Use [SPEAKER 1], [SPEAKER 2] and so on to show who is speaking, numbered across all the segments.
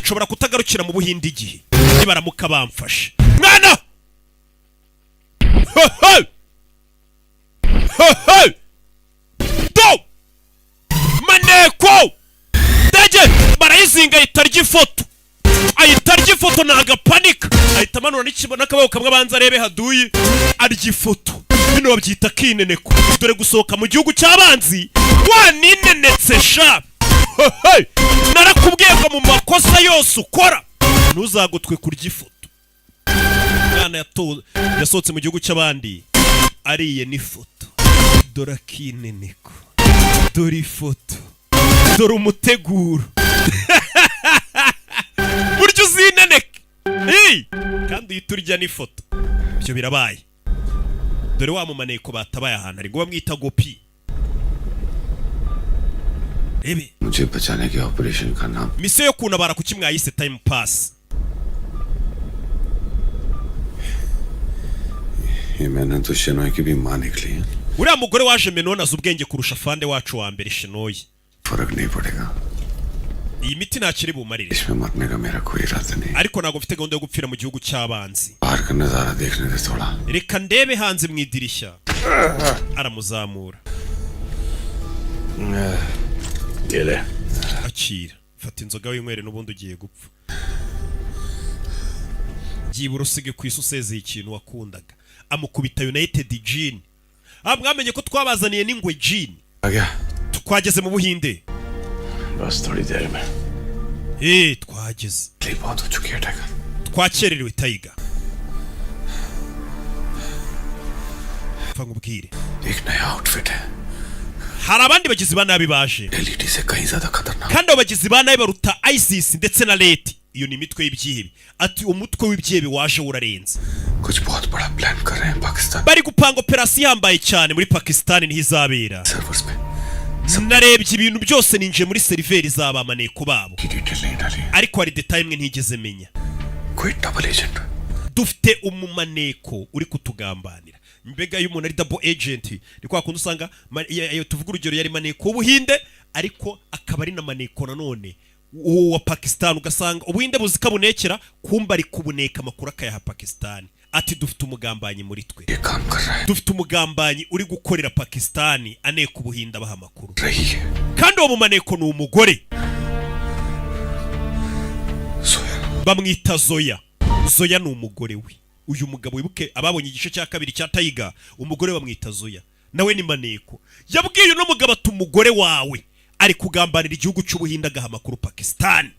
[SPEAKER 1] Nshobora kutagarukira mu Buhinde igihe nibaramuka bamfashe. Mwana, he he he he, do maneko ndege barayizinga, ahita arya ifoto, ahita arya ifoto. Ni agapanika, ahita amanura n'akaboko kamwe, abanza arebe haduyi, arya ifoto. Bino babyita kineneko. Dore gusohoka mu gihugu cy'abanzi waninenetse sha. Hey! Narakubwiye ngo mu makosa yose ukora ntuzagutwe kurya ifoto. Umwana yasohotse mu gihugu cy'abandi ariye n'ifoto. Dore akineneko, dore ifoto, dore umuteguro. Burya uzineneke. Hey! Kandi uhita urya n'ifoto. Ibyo birabaye. Dore wa mumaneko batabaye ahantu ari ngo bamwita Gopi. Rebe.
[SPEAKER 2] मुझे बचाने के ऑपरेशन का नाम
[SPEAKER 1] Misiyo yo kuntabara kuki mwayise Time Pass?
[SPEAKER 2] ये मैंने तो शनॉय की भी माँ निकली है।
[SPEAKER 1] Uriya mugore waje Menona azi ubwenge kurusha fande wacu wa mbere Shinoyi.
[SPEAKER 2] फर्क नहीं पड़ेगा।
[SPEAKER 1] Iyi miti ntakiri bumarire.
[SPEAKER 2] इसमें मरने का मेरा कोई इरादा नहीं।
[SPEAKER 1] Ariko ntabwo mfite gahunda yo gupfira mu gihugu cy'abanzi.
[SPEAKER 2] बाहर का नजारा देखने दे थोड़ा।
[SPEAKER 1] Reka ndebe hanze mu idirishya. Aramuzamura.
[SPEAKER 3] ये ले।
[SPEAKER 1] Akira, fata inzoga winywere, n'ubundi ugiye gupfa. Byibura usige ku isi usezeye ikintu wakundaga. Amukubita United Gin. Ah, mwamenye ko twabazaniye n'ingwe gin.
[SPEAKER 2] आ गया।
[SPEAKER 1] Twageze mu Buhinde.
[SPEAKER 3] बस थोड़ी देर में।
[SPEAKER 1] Eh, twageze.
[SPEAKER 2] बहुत हो चुकी है tiger.
[SPEAKER 1] Twakererewe, Tiger. Pfa nkubwire.
[SPEAKER 2] एक नया आउटफिट है।
[SPEAKER 1] Hari abandi bagizi ba nabi baje.
[SPEAKER 2] LED से कहीं ज्यादा खतरनाक।
[SPEAKER 1] Kandi abo bagizi ba nabi baruta ISIS ndetse na leti. Iyo ni imitwe y'ibyihebe. Ati umutwe w'ibyihebe waje urarenze.
[SPEAKER 2] कुछ बहुत बड़ा प्लान कर रहे हैं Pakistan
[SPEAKER 1] Bari gupanga operasiyo ihambaye cyane muri Pakisitani, niho izabera.
[SPEAKER 2] Servers पे।
[SPEAKER 1] Narebye ibintu byose, ninjiye muri seriveri z'abamaneko babo.
[SPEAKER 2] की डिटेल नहीं डाली।
[SPEAKER 1] Ariko hari détail imwe ntigeze menya.
[SPEAKER 2] कोई double agent.
[SPEAKER 1] Dufite umumaneko uri kutugambanira. Mbega iyo umuntu ari double agent, ni kwa kundi usanga tuvuga urugero, yari maneko w'Ubuhinde ariko akaba ari na maneko nanone uwo wa Pakistan, ugasanga Ubuhinde buzi ko abunekera, kumba ari kubuneka, amakuru akayaha Pakistan. Ati dufite umugambanyi muri twe.
[SPEAKER 2] ये काम कर रहा है।
[SPEAKER 1] Dufite umugambanyi uri gukorera Pakistan, aneka Ubuhinde, abaha amakuru.
[SPEAKER 2] रही है।
[SPEAKER 1] Kandi uwo mumaneko ni umugore.
[SPEAKER 2] Zoya.
[SPEAKER 1] Bamwita Zoya. Zoya ni umugore we uyu mugabo. Wibuke ababonye igice cya kabiri cya Tiger, umugore bamwita Zoya, nawe ni maneko. Yabwiye uno mugabo ati umugore wawe ari kugambanira igihugu cy'Ubuhinde, agaha amakuru Pakistan.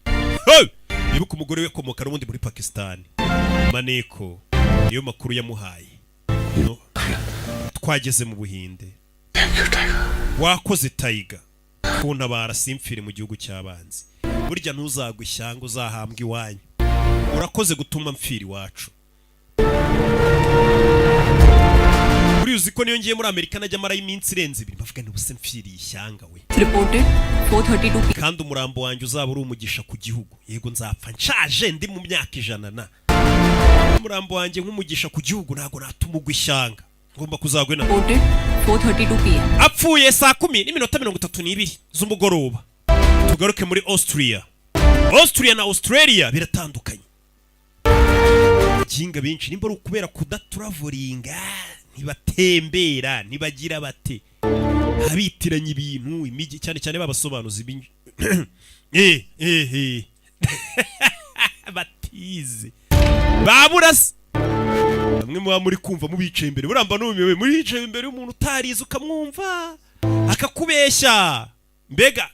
[SPEAKER 1] Hey! Wibuke umugore we akomoka n'ubundi muri Pakistan. Maneko niyo makuru yamuhaye. No. Twageze mu Buhinde.
[SPEAKER 2] Thank you, Tiger.
[SPEAKER 1] Wakoze, Tiger, kuntabara simfire mu gihugu cy'abanzi. Burya ntuzagwe ishyanga, uzahambwa iwanyu. Urakoze gutuma mpfira iwacu. Buriya uzi ko niyo ngiye muri Amerika najya marayo iminsi irenze 2, bavuga nti ubuse mpfiriye ishyanga we?
[SPEAKER 4] Reported 4:32.
[SPEAKER 1] Kandi umurambo wanjye uzaba uri umugisha ku gihugu. Yego, nzapfa nshaje ndi mu myaka 100 na umurambo wanjye nk'umugisha ku gihugu. Ntabwo natuma ugwa ishyanga, ngomba kuzagwa na
[SPEAKER 4] Reported 4:32 p.m.
[SPEAKER 1] Apfuye saa 10:32 z'umugoroba. Tugaruke muri Austria. Austria na Australia biratandukanye. Jinga benshi nimba ari ukubera kudaturavoringa, ntibatembera, ntibagira bate, abitiranya ibintu, imijyi, cyane cyane babasobanuzi batize baburase. Bamwe muba muri kumva mubicaye imbere, buramba numiwe, muricaye imbere y'umuntu utarize, ukamwumva akakubeshya mbega.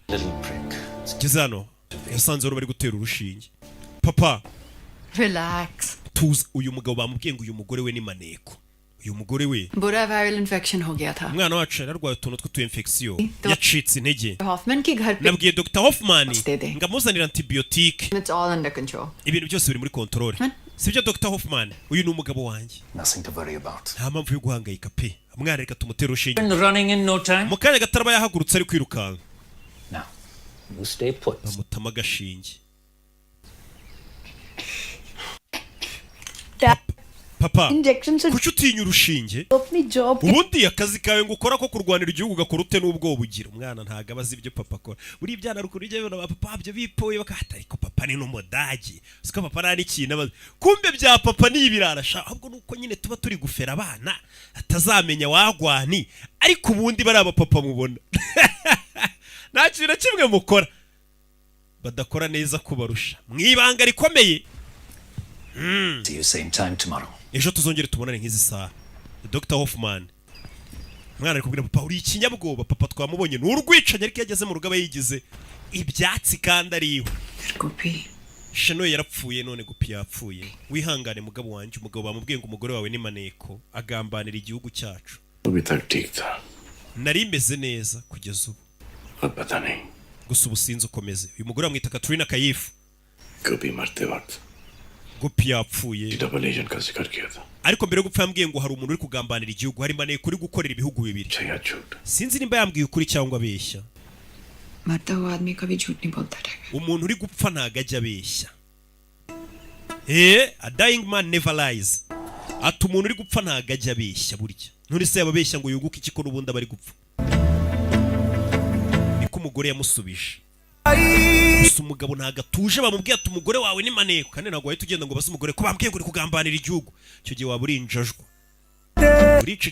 [SPEAKER 1] Ngeze hano yasanze bari gutera urushinge papa.
[SPEAKER 5] Relax.
[SPEAKER 1] Tuza. Uyu mugabo bamubwiye ngo uyu mugore we ni maneko, uyu mugore we.
[SPEAKER 5] बुरा viral infection हो गया था।
[SPEAKER 1] Umwana wacu yararwaye utuntu tw'utu infection, yacitse intege.
[SPEAKER 5] Hoffman की घर पे।
[SPEAKER 1] Nabwiye Dr Hoffman
[SPEAKER 5] Stede.
[SPEAKER 1] ngo amuzanire antibiyotike.
[SPEAKER 5] It's all under control.
[SPEAKER 1] Ibintu byose biri muri control, sibyo, Dr Hoffman? Uyu ni umugabo wanjye.
[SPEAKER 6] Nothing to worry about.
[SPEAKER 1] Nta mpamvu yo guhangayika pe. Umwana reka tumutere urushinge.
[SPEAKER 7] Running in no time.
[SPEAKER 1] Mu kanya gato araba yahagurutse ari kwirukanka.
[SPEAKER 7] Now, you stay put.
[SPEAKER 1] Bamutama agashinge.
[SPEAKER 5] Dad.
[SPEAKER 1] Papa,
[SPEAKER 6] Injection से
[SPEAKER 1] kuki utinya urushinge?
[SPEAKER 6] अपनी job
[SPEAKER 1] Ubundi akazi kawe ngo ukora ko kurwanira igihugu ugakora ute n'ubwoba ugira? Umwana ntabwo aba azi ibyo papa akora. Buriya ibyana rukuru bijya bibona ba papa byo bipoye bakahata, ariko papa ni n'umudage, siko papa nta n'ikintu abazi. Kumbe bya papa ni ibirara sha. Ahubwo nuko nyine tuba turi gufera abana atazamenya wagwani, ariko ubundi bari abapapa mubona nta kintu na kimwe mukora badakora neza kubarusha mu ibanga rikomeye.
[SPEAKER 7] See you same time tomorrow.
[SPEAKER 1] Ejo tuzongere tubonane nk'izi saha. Dr Hoffman, umwana ari kubwira papa: "Uri ikinyabwoba." Papa twamubonye ni urwicanyi, ariko iyo ageze mu rugo aba yigize ibyatsi kandi ari iwe.
[SPEAKER 5] Gopi.
[SPEAKER 1] Shano yarapfuye, none Gupi yapfuye. Wihangane mugabo wanjye. Umugabo bamubwiye ngo umugore wawe ni maneko, agambanira igihugu cyacu.
[SPEAKER 3] अभी तक ठीक था।
[SPEAKER 1] Nari meze neza kugeza ubu.
[SPEAKER 3] अब पता नहीं।
[SPEAKER 1] Gusa ubu sinzi ukomeze. Uyu mugore bamwita Katrina Kayifu.
[SPEAKER 3] कभी मरते वक्त
[SPEAKER 1] Gupi yapfuye.
[SPEAKER 3] Double agent का जिक्र किया था।
[SPEAKER 1] Ariko mbere yo gupfa yambwiye ngo hari umuntu uri kugambanira igihugu, hari maneko uri gukorera ibihugu bibiri.
[SPEAKER 3] अच्छा या झूठ।
[SPEAKER 1] Sinzi nimba yambwiye ukuri cyangwa abeshya.
[SPEAKER 5] मरता हुआ आदमी कभी झूठ नहीं बोलता tiger.
[SPEAKER 1] Umuntu uri gupfa ntago ajya abeshya. A dying man never lies. Ati umuntu uri gupfa ntago ajya abeshya burya. None se yaba abeshya ngo yunguke iki ko n'ubundi aba ari gupfa? Niko umugore yamusubije. Gusa umugabo ntago atuje. Bamubwiye ati umugore wawe ni maneko, kandi ntabwo wahita ugenda ngo baze umugore ko bambwiye ngo uri kugambanira igihugu. Icyo gihe waba uri injajwa, urica.